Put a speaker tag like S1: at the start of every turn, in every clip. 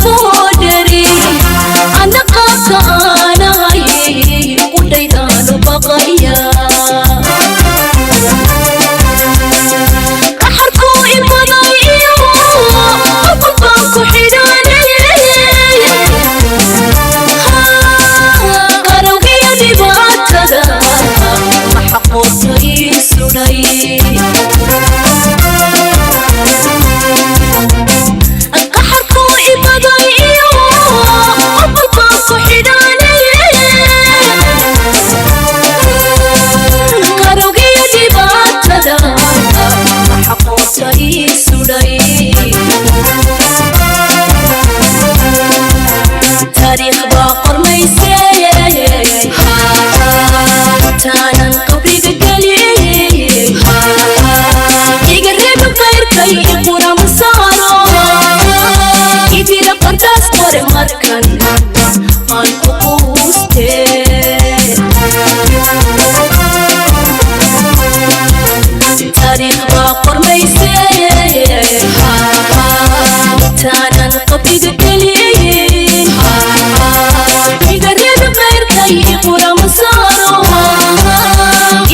S1: Boodhari ana qaabka aanahay qudhaydaanu baqaya qaxarkuu ibaday iyo qofal baan ku xidhanay qarowgiyo dhibaatada maxa qoorta ii sudhay qaxarkuu ibaday iyo qofal baan ku xidhanay qarowgiyo dhibaatada maxa qoorta ii sudhay taariikh baa qormaysay taanan qabriga gelin iga reeba qayrkay qurama saaro idira qandaas qore markan aan ku quuste taariikh baa qormaysay taanan qabriga gelin iga reeba qayrkay qurama saaro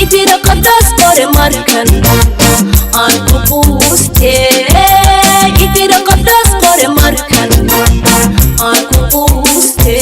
S1: idira qandaas qore markan aan ku quuste idira qandaas qore markan aan ku quuste.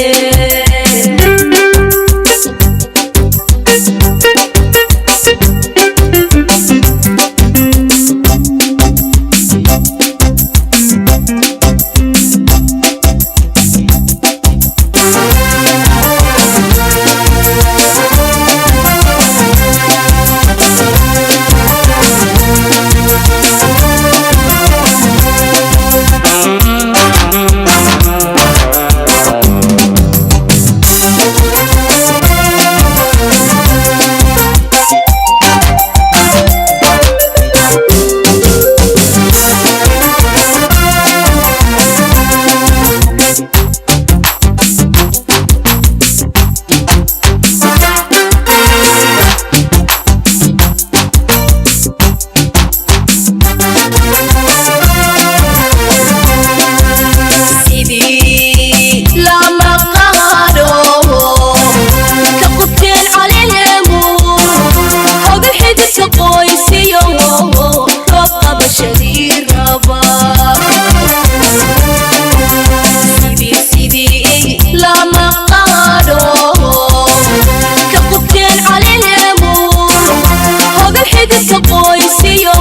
S1: Sidii lama qaado ka qubteen caleemu hoga xididka qoysiyo roob qabashadii raba sidii sidii lama qaado ka qubteen caleemu hoga xididka qoysiyo